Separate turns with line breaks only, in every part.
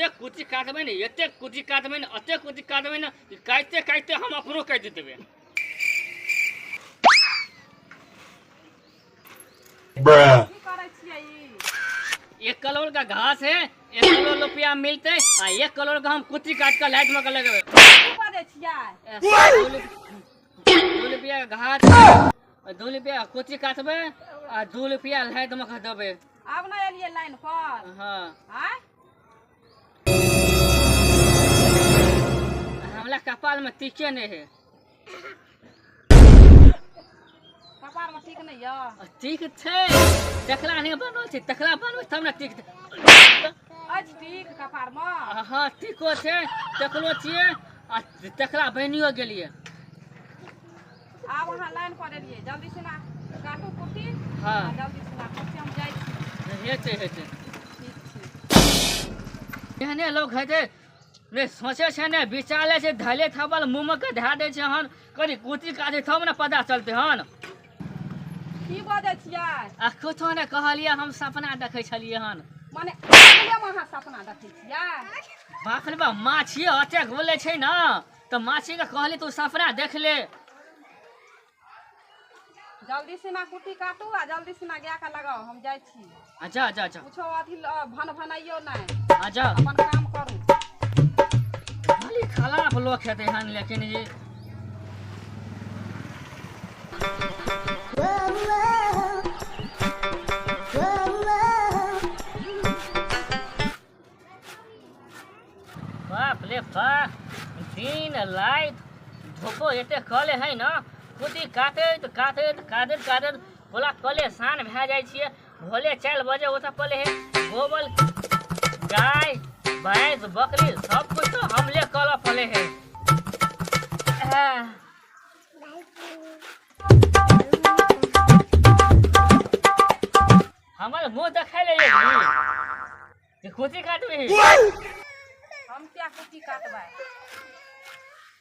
एते कुटी काटबै ने, एते कुटी काटबै ने, एते कुटी काटबै ने, काटिते काटिते हम अपनो काटि देबै।
की करै छियै ई?
1 करोड़ का घास है, 1 करोड़ रुपया मिलते आ 1 करोड़ का हम कुटी काट के लाइट में के लगेबै।
की बजै छियै?
2 रुपया का घास, 2 रुपया कुटी काटबै आ 2 रुपया लाइट में के देबै।
आब नहि एलियै लाइन पर?
हाँ।
आँय,
हमरा कपाल में टीके नहीं है।
कपार में ठीक नहि यऽ?
ठीक छै, टकला नहि बनल छै, टकला बनबै तब ने ठीक
अछि ठीक कपार में?
हाँ ठीको छै, टकलो छियै आ टकला बनियो गेलियै।
आब अहाँ लाइन पर एलियै, जल्दी सिना काटू कुट्टी।
हाँ।
आ जल्दी सिना कुट्टी, हम जाइ छी।
हेतै हेतै।
ठीक छै।
एहने लोक हेतै नहि सोचै छै, नहि विचारै छै, धैले थबल मुँहमे के धए दै छै हन। कनि कुटी काटै तब ने पता चलतै हन।
की बजै छियै?
आ कुछो नहि कहलियै, हम सपना देखै छलियै हन।
माने अगले मे अहाँ सपना देखै छियै?
बाप रे बाप, माछी अतेक बोलै छै ने तऽ माछीके कहली तू सपना देख ले।
जल्दी सिना कुट्टी काटू आ जल्दी सिना गाय के लगाउ, हम जाइ छी।
अच्छा अच्छा अच्छा।
कुछो अथी भन भनाइयो नहि।
अच्छा।
अपन काम करू।
खाली खराब लोक हेतै हन लेकिन ई बाप रे बाप, दिन राति धूपो एते कले है ने, कुटी काटैत काटैत काटैत काटैत पूरा कले सान भए जाइ छियै। भोले 4 बजे ओतऽ पले है, गोबर गाय भैंस बकरी सब कुछ तो हमले करऽ पड़े है। हमर मुँह देखै ले एली कुटी काटबही?
हम किया कुट्टी काटबै?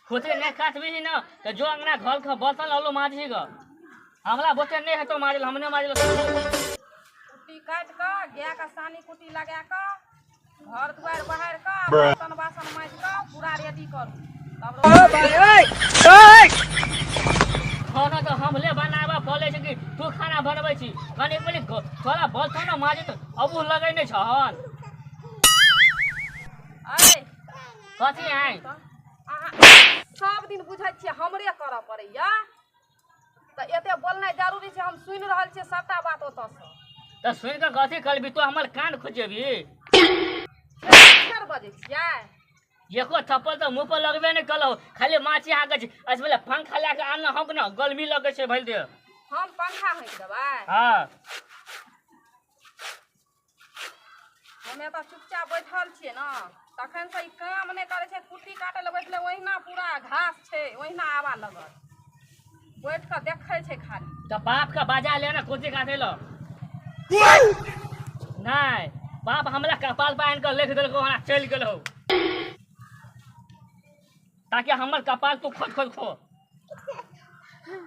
खुदे नहि काटबही ने तऽ जो अंगना घर के बर्तन आलू माजही ग, हमरा बोते नहि हेतौ माजल, हम नहि माजल।
कुट्टी काटि कऽ गाय के सानी कुट्टी लगा कऽ घर दुआरि बहारि कऽ बर्तन बासन माजि कऽ पूरा रेडी करू तब।
खाना तऽ हमले बनाबऽ पड़ै छै कि तू खाना बनबै छी? कनि मनि थोड़ा बर्तन माजै तऽ अबू लगै नहि छहन?
ऐ
कथी आइ?
अहाँ सब दिन बुझै छियै हमरे करऽ पड़ैया, तऽ एते बोलनाइ जरूरी छै? हम सुनि रहल छियै सबटा बात ओतऽसँ।
तऽ सुनि कऽ कथी करबी तू? हमर कान खुजेबी?
फेर बजै छियै?
एको थप्पड़ तऽ मुँह पर लगबे नहि कलौ, खाली माछी हाँकै छै। एहिसँ पहिले पंखा लए कऽ आन हौंक ने, गर्मी लगै छै भरि देह।
हम पंखा हाँकि देबै?
हाँ।
हम एतऽ चुपचाप बैठल छियै ने तखन से ई काम नहि करै छै। कुट्टी काटै लए बैठलै, ओहिना पूरा घास छै ओहिना आबऽ लगल, बैठ कऽ देखै छै खाली।
तऽ बाप के बजा ले ने कुट्टी काटै लए। नहि, बाप हमरा कपाल पर आनि कऽ लिख देलकौ, हमरा चलि गेलौ ताकि हमर कपाल तू खोज खोज खो।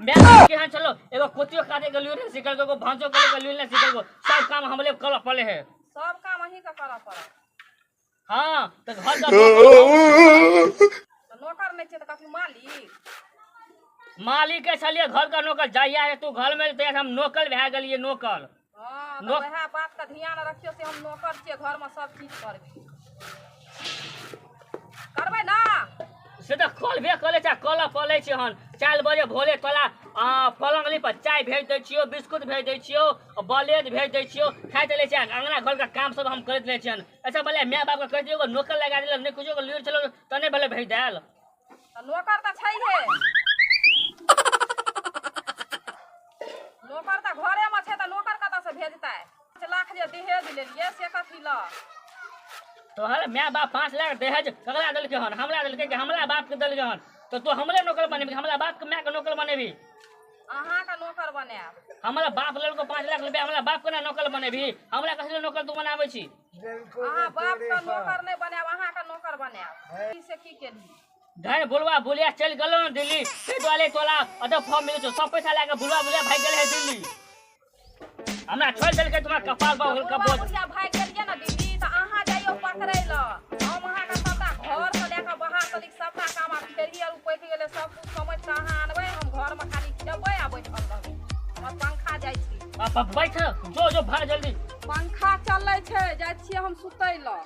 मैं केहन चलो, एगो कुटियो काटे के लूरि सिखल, एगो भांजो करे के लूरि सिखल, सब काम हमले करऽ पड़े है।
सब काम अहीं के करऽ पड़त?
हाँ, तऽ घर का
तऽ नौकर नहि छियै तऽ कथी, मालिक?
मालिक के छलियै घर का नौकर। जहिया से तू घर में तहिया से हम नौकर भए गेलियै, नौकर।
हँ, तऽ वएह बात के ध्यान रखियौ से हम नौकर छियै, घरमे सब चीज करबै करबै ने।
से तऽ करबे करै छै, करऽ पड़ै छै हन। 4 बजे भोरे तोरा पलंगली पर चाय भेज दै छियौ, बिस्कुट भेज दै छियौ, ब्रेड भेज दै छियौ, खाइत रहै छै। अंगना घरके काम सब हम करैत रहै छियनि। अच्छा भले माय बापके कहि दियौ नौकर लगा देलक, नहि कुछो लूरि छलौ तऽ नहि भेलै भेज देल।
तऽ नौकर तऽ छैहे, नौकर तऽ घरेमे छै, तऽ नौकर कतऽसँ भेजतै? 5 लाख जे दहेज लेलियै से कथी लए?
तोहर माय बाप 5 लाख दहेज ककरा देलकै हन? हमरा देलकै कि हमरा बापके देलकै हन? तऽ तू हमरे नौकर बनेबी, हमरा बापके मायके नौकर बनेबी?
अहाँके नौकर बनायब।
हमरा बाप लेलको 5 लाख रुपया, हमरा बाप के ना नौकर बनेबी? हमरा कथी लए नौकर तू बनाबै छी?
अहाँ बापके नौकर नहि बनायब, अहाँके नौकर बनायब। ई से की केली?
धन बुलवा बुलिया चलि गेलौ ने दिल्ली, ताहि दुआरे तोरा ओतऽ फॉर्म मिलै छौ। सब पैसा लए कऽ बुलवा बुलिया भागि गेलै है दिल्ली, हमरा छोड़ि देलकै। तुम्हारा कपाल पर हुनका
बुढ़वा
बोझ।
बुढ़िया भागि गेलियै ने दिल्ली, तऽ अहाँ जइयौ पकड़ै लए, हमर पंखा जाइ छी।
आ, बैठ, जो जो, भाग जल्दी।
पंखा चलै छै, जाइ छियै हम सुतै लए।